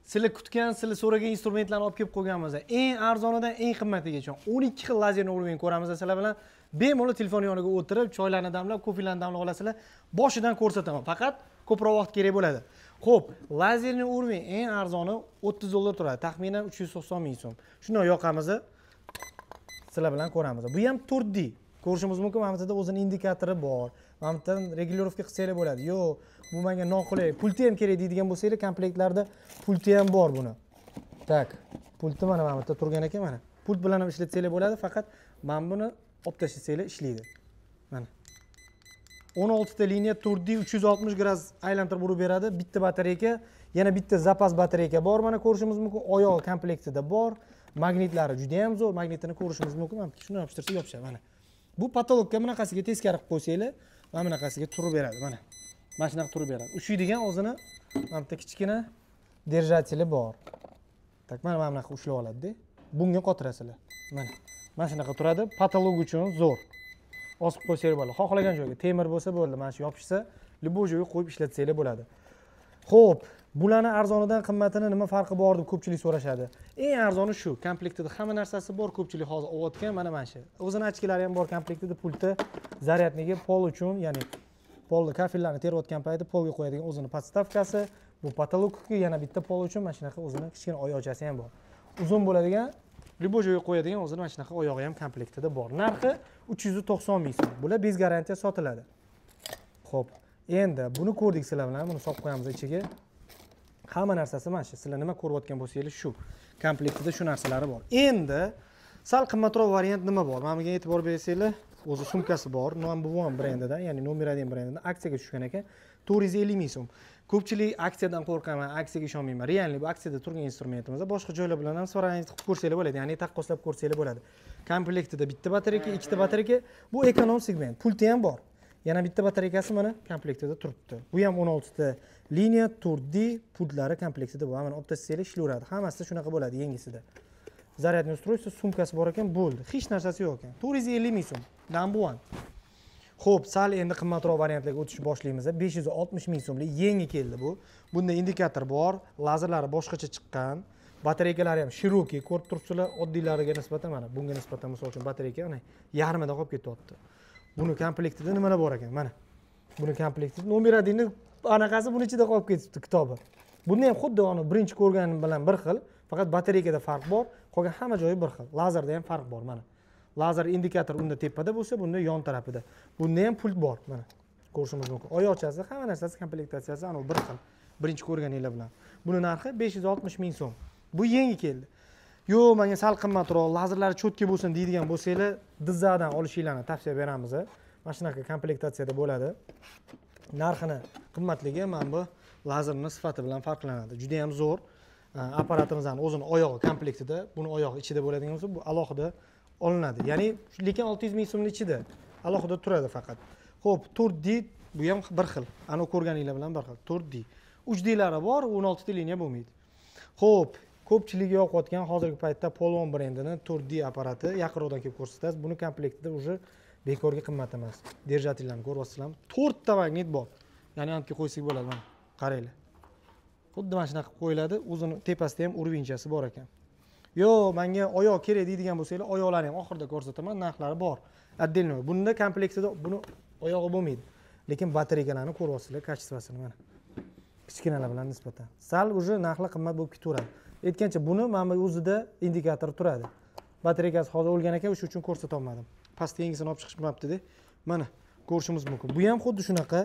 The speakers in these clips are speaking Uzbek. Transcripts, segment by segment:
Sizlar kutgan, sizlar so'ragan instrumentlarni olib kelib qo'yganmiz. Eng arzonidan eng qimmatigacha 12 xil lazerni уровень ko'ramiz sizlar bilan. Bemalol telefon yoniga o'tirib, choylarni damlab, kofelarni damlab olasizlar. Boshidan ko'rsataman. Faqat ko'proq vaqt kerak bo'ladi. Xo'p, lazerni уровень eng arzoni $30 turadi. Taxminan 390 ming so'm. Shuni yoqamiz. Sizlar bilan ko'ramiz. Bu ham 4D. Ko'rishimiz mumkin, mana bu yerda o'zini indikatori bor. Mana bu yerdan regulirovka qilsanglar bo'ladi. Yo'q, bu menga noqulay. Pulti ham kerak deydigan bo'lsanglar, komplektlarda pulti ham bor buni. Tak, pulti mana bu yerda turgan ekan mana. Pult bilan ham ishlatsanglar bo'ladi, faqat mana buni olib tashlasanglar ishlaydi. Mana. 16 ta liniya 4D 360 gradus aylantirib urib beradi. Bitta batareyka, yana bitta zapas batareyka bor. Mana ko'rishimiz mumkin, oyog'i komplektida bor. Magnitlari juda ham zo'r, magnitini ko'rishimiz mumkin. Mana shuni yopishtirsa yopishadi mana. Bu patologga bunaqasiga teskari qilib qo'ysanglar, mana bunaqasiga turib beradi mana. Mana shunaqa turib beradi. Ushlaydigan o'zini mana bitta kichkina держатели bor. Tak, mana bunaqa ushlab oladi-da. Bunga qotirasizlar. Mana. Mana shunaqa turadi. Patolog uchun zo'r. Osib qo'ysanglar bo'ladi. Xohlagan joyga temir bo'lsa bo'ldi, mana shu yopishsa, любой joyga qo'yib ishlatsanglar bo'ladi. Xo'p, bularni arzonidan qimmatini nima farqi bor deb ko'pchilik so'rashadi. Eng arzoni shu, komplektida hamma narsasi bor, ko'pchilik hozir olayotgan mana shu. O'zini ochkilari ham bor komplektida, pulti, zaryadnigi, pol uchun, ya'ni polni kafellarni terayotgan paytda polga qo'yadigan o'zini podstavkasi, bu patologga yana bitta pol uchun mana shunaqa o'zini kichkina oyoqchasi ham bor. Uzun bo'ladigan, любой joyga qo'yadigan o'zini mana shunaqa oyog'i ham komplektida bor. Narxi 390 ming so'm. Bular bez garantiya sotiladi. Xo'p, endi buni ko'rdik sizlar bilan, buni solib qo'yamiz ichiga. Hamma narsasi mana shu. Sizlar nima ko'rayotgan bo'lsangiz shu komplektida shu narsalari bor. Endi sal qimmatroq variant nima bor? Mana bunga e'tibor bersanglar, o'zi sumkasi bor, Number 1 brendidan, ya'ni nomer 1 brendidan aksiyaga tushgan ekan. 450 ming so'm. Ko'pchilik aksiyadan qo'rqaman, aksiyaga ishonmayman. Realniy bu aksiyada turgan instrumentimiz. Boshqa joylar bilan ham so'rayingiz qilib ko'rsanglar bo'ladi, ya'ni taqqoslab ko'rsanglar bo'ladi. Komplektida bitta batareyka, ikkita batareyka, bu ekonom segment, pulti ham bor. Yana bitta batareykasi mana komplektida turibdi. Bu ham 16 ta liniya 4D pultlari komplektida bor. Mana olib tashlanglar ishlayveradi. Hammasi shunaqa bo'ladi yangisida. Zaryadniy устройство, sumkasi bor ekan, bo'ldi. Hech narsasi yo'q ekan. 450 ming so'm. Number 1. Xo'p, sal endi qimmatroq variantlarga o'tish boshlaymiz. 560 ming so'mlik yangi keldi bu. Bunda indikator bor, lazerlari boshqacha chiqqan, batareykalari ham shirokiy ko'rib turibsizlar, oddiylariga nisbatan mana bunga nisbatan misol uchun batareyka ana yarmida qolib ketyapti. Buni komplektida nimalar bor ekan? Mana. Buni komplektida nomer 1 ni anaqasi buni ichida qolib ketibdi kitobi. Buni ham xuddi uni birinchi ko'rganim bilan bir xil, faqat batareykada farq bor, qolgan hamma joyi bir xil. Lazerda ham farq bor mana. Lazer indikator unda tepada bo'lsa, bunda yon tarafida. Bunda ham pult bor mana. Ko'rishimiz mumkin. Oyoqchasi, hamma narsasi, komplektatsiyasi ana bir xil. Birinchi ko'rganinglar bilan. Buni narxi 560 ming so'm. Bu yangi keldi. Yo'q, menga sal qimmatroq, lazerlari cho'tki bo'lsin deydigan bo'lsanglar, Dizzadan olishinglarni tavsiya beramiz. Mana shunaqa komplektatsiyada bo'ladi. Narxini qimmatligi mana bu lazerning sifati bilan farqlanadi. Juda ham zo'r. Apparatimizning o'zini oyog'i komplektida, buni oyog'i ichida bo'ladigan bo'lsa, bu alohida olinadi. Ya'ni lekin 600 ming so'mning ichida alohida turadi faqat. Xo'p, 4D bu ham bir xil. Ana ko'rganinglar bilan bir xil. 4D. 3D'lari bor, 16 ta liniya bo'lmaydi. Xo'p, ko'pchilik yoqayotgan hozirgi paytda Polon brendini 4D apparati yaqinroqdan kelib ko'rsatasiz. Buni komplektida уже bekorga qimmat emas. Держательlarni ko'ryapsizlarmi? 4 ta magnit bor. Ya'ni antga qo'ysak bo'ladi mana. Qaranglar. Xuddi mana shunaqa qilib qo'yiladi. O'zini tepasida ham urvinchasi bor ekan. Yo'q, menga oyoq kerak deydigan bo'lsanglar, oyoqlarni ham oxirida ko'rsataman, narxlari bor. Отдельно. Bunda komplektida buni oyog'i bo'lmaydi. Lekin batareykalarni ko'ryapsizlar, kачествосini mana. Kichkinalar bilan nisbatan. Sal уже narxlar qimmat bo'lib ketaveradi. Aytgancha buni mana bu o'zida indikator turadi. Batareykasi hozir o'lgan ekan, o'sha uchun ko'rsata olmadim. Pastga yangisini olib chiqishmabdi-da. Mana ko'rishimiz mumkin. Bu ham xuddi shunaqa.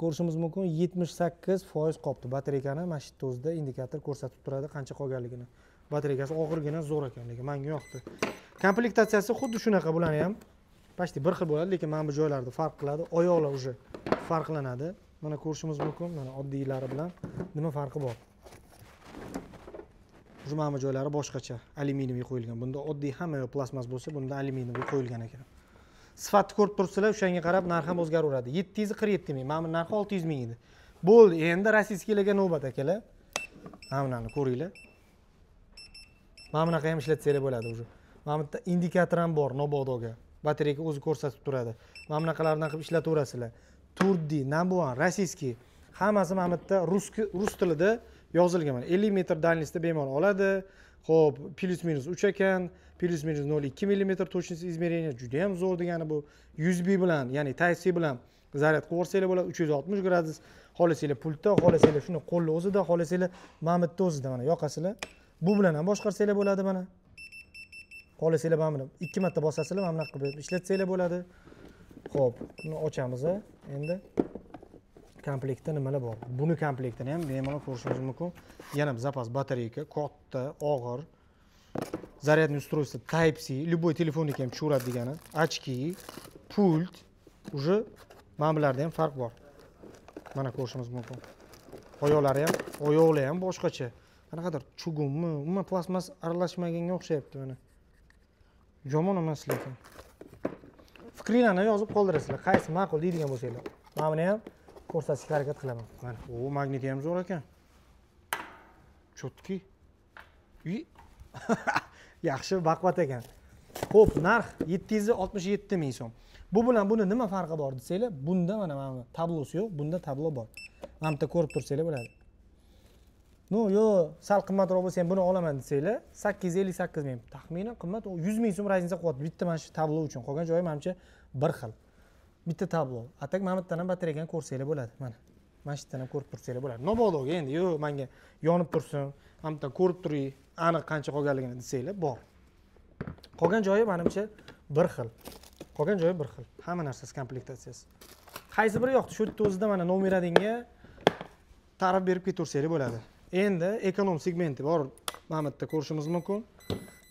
Ko'rishimiz mumkin 78% qolibdi batareykani. Mana shu yerda o'zida indikator ko'rsatib turadi qancha qolganligini. Batareykasi og'irgina zo'r ekan, lekin menga yoqdi. Komplektatsiyasi xuddi shunaqa, bularni ham почти bir xil bo'ladi, lekin mana bu joylarda farq qiladi. Oyoqlar уже farqlanadi. Mana ko'rishimiz mumkin, mana oddiylari bilan nima farqi bor. Уже mana bu joylari boshqacha, alyuminiyga qo'yilgan. Bunda oddiy hamma yoq plastmas bo'lsa, bunda alyuminiyga qo'yilgan ekan. Sifatni ko'rib turibsizlar, o'shanga qarab narx ham o'zgaraveradi. 747 ming, mana bu narxi 600 ming edi. Bo'ldi, endi rossiyskiylarga navbat akalar. Mana bularni ko'ringlar. Mana bunaqa ham ishlatsanglar bo'ladi уже. Mana bu yerda indikator ham bor, nobodoga. Batareyka o'zi ko'rsatib turadi. Mana bunaqalardan qilib ishlataverasizlar. 4D, number 1, rossiyskiy. Hammasi mana bu yerda rus tilida yozilgan. Mana 50 metr дальность da bemalol oladi. Xo'p, плюс-минус 3 ekan, плюс-минус 0,2 millimetr точность измерения juda ham zo'r degani bu. USB bilan, ya'ni Type-C bilan zaryad qilib yuborsanglar bo'ladi, 360 gradus. Xohlasanglar pultda, xohlasanglar shuni qo'lni o'zida, xohlasanglar mana bu yerda o'zida mana yoqasizlar. Bu bilan ham boshqarsanglar bo'ladi mana. Xohlasanglar mana buni 2 marta bosasizlar, mana bunaqa qilib ishlatsanglar bo'ladi. Xo'p, buni ochamiz endi. Komplektda nimalar bor? Buni komplektini ham bemalol ko'rishingiz mumkin. Yana zapas batareyka, katta, og'ir. Зарядное устройство Type-C, любой telefonniki ham tushiradi degani. Очки, pult, уже mana bularda ham farq bor. Mana ko'rishimiz mumkin. Oyoqlari ham, oyoqlar ham boshqacha. Qanaqadir chugunmi, umuman plastmas aralashmaganga o'xshayapti mana. Yomon emas lekin. Fikringlarni yozib qoldirasizlar. Qaysi ma'qul deydigan bo'lsanglar. Mana buni ham ko'rsatishga harakat qilaman. Mana, o magniti ham zo'r ekan. Chotki. Yaxshi, baquvvat ekan. Xo'p, narx 767 ming so'm. Bu bilan buni nima farqi bor desanglar, bunda mana bu tablosi yo'q, bunda tablo bor. Mana bu yerda ko'rib tursanglar bo'ladi. No, yo, sal qimmatroq bo'lsa ham buni olaman desanglar, 858 ming. Taxminan qimmat, 100 ming so'm разница qilyapti bitta mana shu tablo uchun. Qolgan joyi menimcha bir xil. Bitta tablo. Atak mana bu yerdan ham batareykani ko'rsanglar bo'ladi. Mana. Mana shu yerdan ham ko'rib tursanglar bo'ladi. Nobodoga endi, yo, menga yonib tursin, mana bu yerdan ko'rib turing, aniq qancha qolganligini desanglar, bor. Qolgan joyi menimcha bir xil. Qolgan joyi bir xil. Hamma narsasi komplektatsiyasi. Qaysi biri yoqdi? Shu yerda o'zida mana nomer 1ga ta'rif berib ketaversanglar bo'ladi. Endi ekonom segmenti bor, mana bu yerda ko'rishimiz mumkin.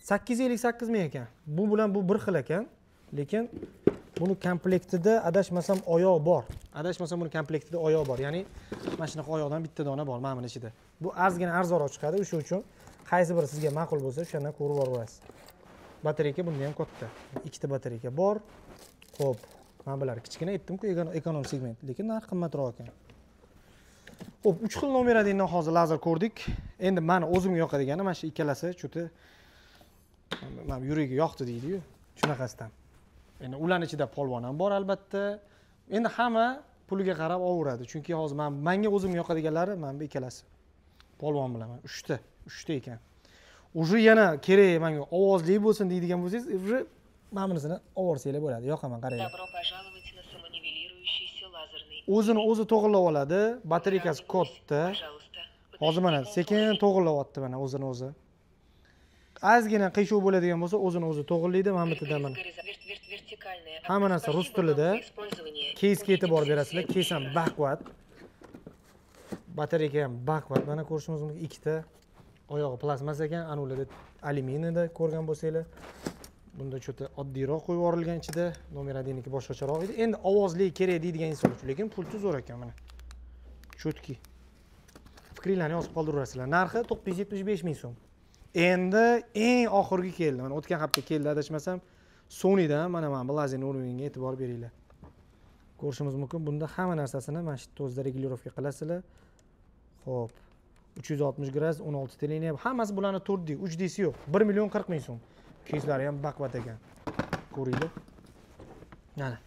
858 ming ekan. Bu bilan bu bir xil ekan, lekin buni komplektida adashmasam oyoq bor. Adashmasam buni komplektida oyoq bor. Ya'ni mana shunaqa oyoqdan bitta dona bor mana buni ichida. Bu ozgina arzonroq chiqadi, o'sha uchun qaysi biri sizga ma'qul bo'lsa, o'shandan ko'rib olaverasiz. Batareyka bunda ham katta. Ikkita batareyka bor. Xo'p, mana bular kichkina aytdim-ku, ekonom segment, lekin narx qimmatroq ekan. Xo'p, 3 xil nomer 1dan hozir lazer ko'rdik. Endi meni o'zimga yoqadigani mana shu ikkalasi chuti mana yuragiga yoqdi deydi-yu, shunaqasidan. Endi ularning ichida polvon ham bor albatta. Endi hamma puliga qarab ovuradi. Chunki hozir menga o'zimga yoqadiganlari mana bu ikkalasi. Polvon bilan mana uchta ekan. Уже yana kerak menga ovozli bo'lsin deydigan bo'lsangiz, уже mana bunisini ovorsanglar bo'ladi. Yoqaman, qaranglar. Добро пожаловать на самонивелирующийся лазерный. O'zini o'zi to'g'rilab oladi, batareykasi katta. Hozir mana sekin to'g'rilayapti mana o'zini o'zi. Ozgina qiyshuv bo'ladigan bo'lsa, o'zini o'zi to'g'rilaydi. Mana bu yerda mana. Hamma narsa rus tilida. Keysga e'tibor berasizlar. Keys ham baquvvat. Batareyka ham baquvvat. Mana ko'rishimiz mumkin ikkita oyog'i plastmas ekan, ana ularda alyuminiyda ko'rgan bo'lsanglar. Bunda cho'ta oddiyroq qo'yib yuborilgan ichida, nomer 1niki boshqacharoq edi. Endi ovozli kerak deydigan inson uchun, lekin pulti zo'r ekan mana. Cho'tki. Fikringlarni yozib qoldirasizlar. Narxi 975 ming so'm. Endi eng oxirgi keldi. Mana o'tgan hafta keldi adashmasam, Sonydan mana bu lazerni o'rniga e'tibor beringlar. Ko'rishimiz mumkin. Bunda hamma narsasini mana shu yerda o'zida regulirovka qilasizlar. Xo'p, 360 gradus, 16 ta liniya, hammasi bularni 4D, 3D'si yo'q. 1 million 40 ming so'm. Keyslari ham baquvvat ekan. Ko'ringlar. Mana.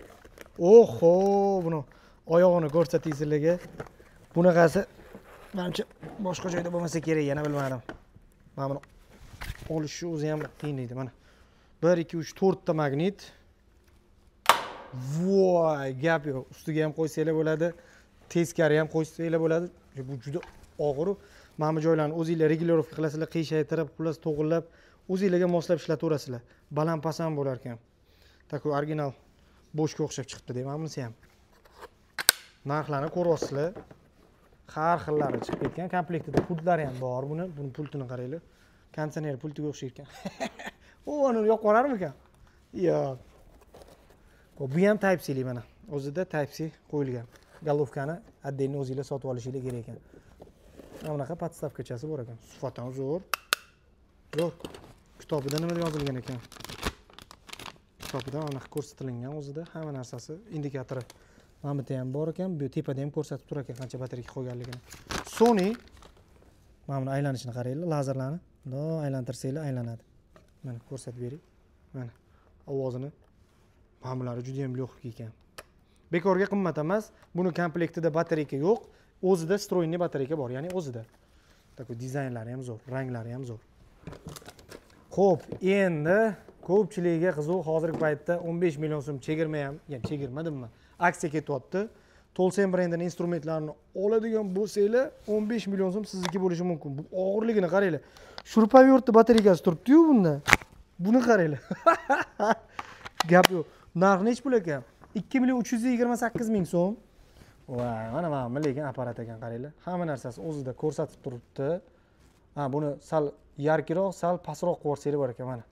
Oho, buni oyog'ini ko'rsatay sizlarga. Bunaqasi menimcha boshqa joyda bo'lmasa kerak, yana bilmadim. Mana buni olishi o'zi ham qiyin edi mana. 1 2 3 4 ta magnit. Voy, gap yo'q. Ustiga ham qo'ysanglar bo'ladi, teskari ham qo'ysanglar bo'ladi. Bu juda og'ir. Mana bu joylarni o'zinglar regulirovka qilasizlar, qiyshaytirib, xullas to'g'rilab, o'zinglarga moslab ishlataverasizlar. Baland past ham bo'lar ekan. Takoy original boshga o'xshab chiqibdi deyman, bunisi ham. Narxlarni ko'ryapsizlar. Har xillari chiqib ketgan. Komplektida pultlari ham bor buni. Buni pultini qaranglar. Konditsioner pultiga o'xshaydi ekan. U uni yo'q qolarmikan? Yo'q. Bu ham Type-C li mana. O'zida Type-C qo'yilgan. Golovkani отдельно o'zinglar sotib olishinglar kerak ekan. Mana bunaqa podstavkachasi bor ekan. Sifati ham zo'r. Zo'r. Kitobida nima yozilgan ekan? Kitobida mana ko'rsatilgan o'zida hamma narsasi, indikatori. Mana bu yerda ham bor ekan, bu tepada ham ko'rsatib turar ekan qancha batareyka qolganligini. Sony mana buni aylanishini qaranglar, lazerlarni. Bundoq aylantirsanglar aylanadi. Mana ko'rsatib bering. Mana ovozini. Mana bular juda ham lегкий ekan. Bekorga qimmat emas. Buni komplektida batareyka yo'q. O'zida встроенный batareyka bor, ya'ni o'zida. Такой dizaynlari ham zo'r, ranglari ham zo'r. Xo'p, endi ko'pchiligiga qiziq hozirgi paytda 15 million so'm chegirma ham, ya'ni chegirma deyman, aksiya ketyapti. Tolsen brendining instrumentlarini oladigan bo'lsanglar, 15 million so'm sizniki bo'lishi mumkin. Bu og'irligini qaranglar. Шуруповёрт batareykasi turibdi-yu bunda. Buni qaranglar. Gap yo'q. Narxi necha pul ekan? 2 million 328 ming so'm. Voy, mana mana lekin apparat ekan, qaranglar. Hamma narsasi o'zida ko'rsatib turibdi. Ha, buni sal yarkiroq, sal pastroq qilib yuborsanglar bor ekan mana.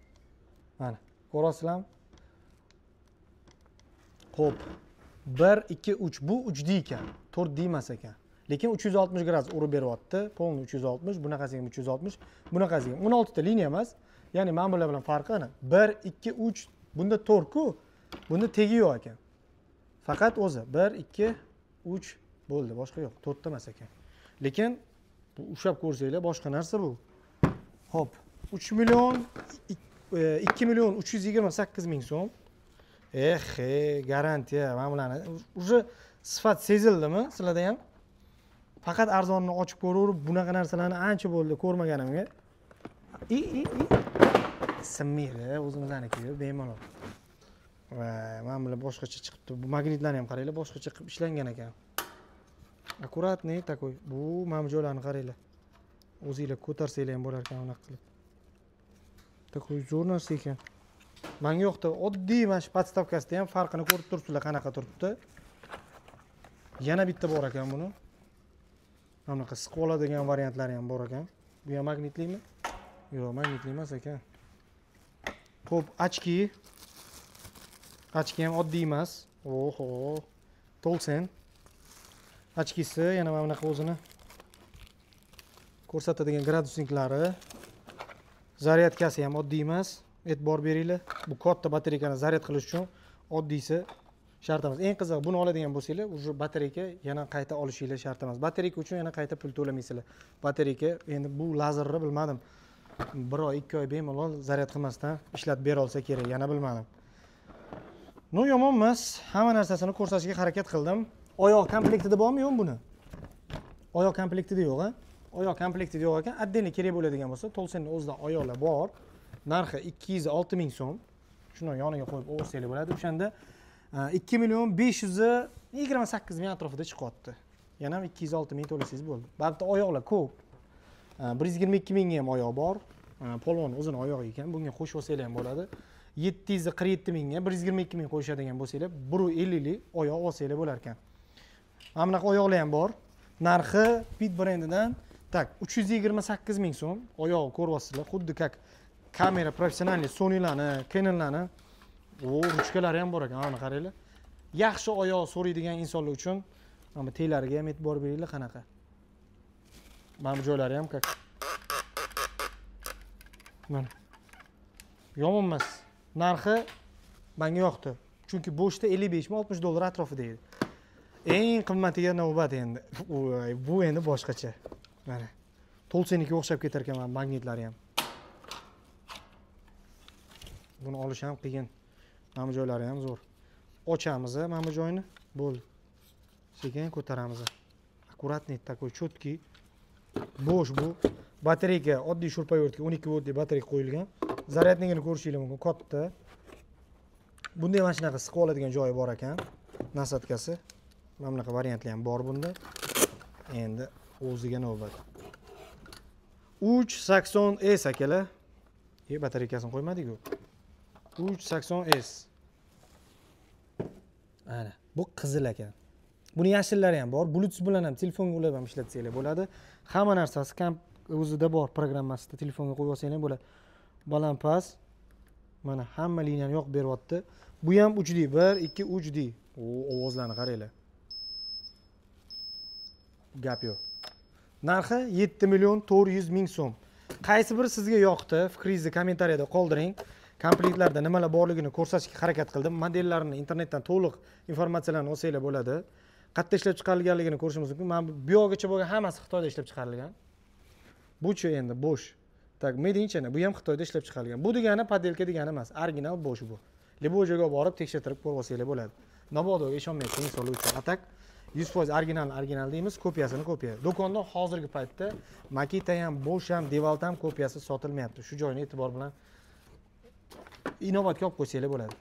Mana, ko'rasizlarmi? Xo'p. 1 2 3 bu 3D ekan, 4D emas ekan. Lekin 360 gradus urib beryapti. Polni 360, bunaqasiga ham 360, bunaqasiga ham 16 ta liniya emas. Ya'ni mana bular bilan farqi ana 1 2 3 bunda 4 ku, bunda tegi yo'q ekan. Faqat o'zi 1 2 3 bo'ldi, boshqa yo'q, 4 ta emas ekan. Lekin bu ushlab ko'rsanglar boshqa narsa bu. Xo'p, 3 million 2 million 328 ming so'm. Eh, garantiya, mana bularni уже sifat sezildimi sizlarda ham? Faqat arzonni ochib ko'raverib, bunaqa narsalarni ancha bo'ldi ko'rmaganimga. I sinmaydi, o'zimizniki bemalol. Va mana bular boshqacha chiqibdi. Bu magnitlarni ham qaranglar, boshqacha qilib ishlangan ekan. Akkuratniy takoy. Bu mana bu joylarni qaranglar. O'zinglar ko'tarsanglar ham bo'lar ekan unaqa qilib. Takoy zo'r narsa ekan. Menga yoqdi. Oddiy mana shu podstavkasida ham farqini ko'rib turibsizlar, qanaqa turibdi. Yana bitta bor ekan buni. Mana bunaqa siqib oladigan variantlari ham bor ekan. Bu ham magnitlimi? Yo'q, magnitli emas ekan. Xo'p, ochki. Ochki ham oddiy emas. Oho, Tolsen. Ochkisi yana mana bunaqa o'zini ko'rsatadigan gradusniklari. Zaryadkasi ham oddiy emas. E'tibor beringlar. Bu katta batareykani zaryad qilish uchun oddiysi shart emas. Eng qizig'i, buni oladigan bo'lsanglar, уже batareyka yana qayta olishinglar shart emas. Batareyka uchun yana qayta pul to'lamaysizlar. Batareyka endi bu lazerni bilmadim. 1 oy, 2 oy bemalol zaryad qilmasdan ishlatib bera olsa kerak, yana bilmadim. No, yomon emas. Hamma narsasini ko'rsatishga harakat qildim. Oyoq komplektida bormi, yo'qmi buni? Oyoq komplektida yo'q, ha? Oyoq komplektida yo'q ekan. Отдельно kerak bo'ladigan bo'lsa, Tolsenning o'zida oyoqlar bor. Narxi 206 ming so'm. Shuni yoniga qo'yib o'rsanglar bo'ladi. O'shanda 2 million 528 ming atrofida chiqyapti. Yana ham 206 ming to'lasangiz bo'ldi. Balki oyoqlar ko'p. 122 mingga ham oyoq bor. Polvon o'zini oyog'i ekan. Bunga qo'shib olsanglar ham bo'ladi. 747 mingga 122 ming qo'shadigan bo'lsanglar, 1.50 lik oyoq olsanglar bo'lar ekan. Mana bunaqa oyoqlar ham bor. Narxi Pit brendidan tak 328 ming so'm. Oyoq ko'ryapsizlar, xuddi kak kamera professionalniy Sonylarni, Canonlarni. O, ruchkalari ham bor ekan, mana qaranglar. Yaxshi oyoq so'raydigan insonlar uchun mana bu teglariga ham e'tibor beringlar qanaqa. Mana bu joylari ham kak. Mana. Yomon emas. Narxi menga yoqdi. Chunki bo'shda 55 mi 60 dollar atrofida edi. Eng qimmatiga navbat endi. Bu endi boshqacha. Mana. Tolsennikiga o'xshab ketar ekan mana magnitlari ham. Buni olish ham qiyin. Mana bu joylari ham zo'r. Ochamiz mana bu joyini. Bo'ldi. Sekin ko'taramiz. Akkuratniy, takoy cho'tki. Bo'sh bu. Batareyka oddiy шуруповёртga 12 voltli batareyka qo'yilgan. Zaryadnikini ko'rishingiz mumkin, katta. Bunda ham mana shunaqa siqib oladigan joyi bor ekan. Nasadkasi. Mana bunaqa variantlar ham bor bunda. Endi o'ziga navbat. 380S akalar. Batareykasini qo'ymadik-ku. 380S. Ana, bu qizil ekan. Buni yashillari ham bor. Bluetooth bilan ham telefonga ulab ham ishlatsanglar bo'ladi. Hamma narsasi o'zida bor, programmasida telefonga qo'yib olsanglar ham bo'ladi. Baland past. Mana hamma liniyani yoqib beryapti. Bu ham 3D, 1 2 3D. O, ovozlarni qaranglar. Gap yo'q. Narxi 7 million 400 ming so'm. Qaysi biri sizga yoqdi? Fikringizni kommentariyada qoldiring. Komplektlarda nimalar borligini ko'rsatishga harakat qildim. Modellarini internetdan to'liq informatsiyalarni olsanglar bo'ladi. Qayerda ishlab chiqarilganligini ko'rishimiz mumkin. Mana bu yog'icha bo'lgan hammasi Xitoyda ishlab chiqarilgan. Buchi endi bo'sh. Tak, made in China. Bu ham Xitoyda ishlab chiqarilgan. Bu degani poddelka degani emas, original bo'sh bu. Любой joyga borib tekshirtirib ko'rib olsanglar bo'ladi. Mabodo ishonmayotgan insonlar uchun. Atak 100% original original deymiz, kopiyasini kopiya. Do'konda hozirgi paytda Makita ham, Bosch ham, Dewalt ham kopiyasi sotilmayapti. Shu joyini e'tibor bilan inobatga olib qo'ysanglar bo'ladi.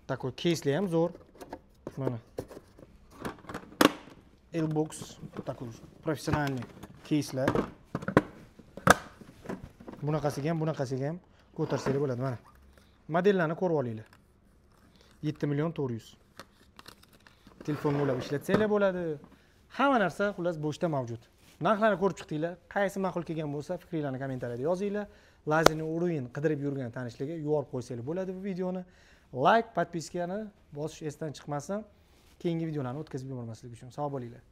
Такой кейsli ham zo'r. Mana. L-box, такой professionalniy keyslar. Bunaqasiga ham, bunaqasiga ham ko'tarsanglar bo'ladi mana. Modellarni ko'rib olinglar. 7 million 400. Telefonni ulab ishlatsanglar bo'ladi. Hamma narsa xullas Boschda mavjud. Narxlarni ko'rib chiqdinglar. Qaysi ma'qul kelgan bo'lsa, fikringlarni kommentariyada yozinglar. Lazerni уровень qidirib yurgan tanishlarga yuborib qo'ysanglar bo'ladi bu videoni. Like, podpiskani bosish esdan chiqmasin. Keyingi videolarni o'tkazib yubormaslik uchun. Sog' bo'linglar.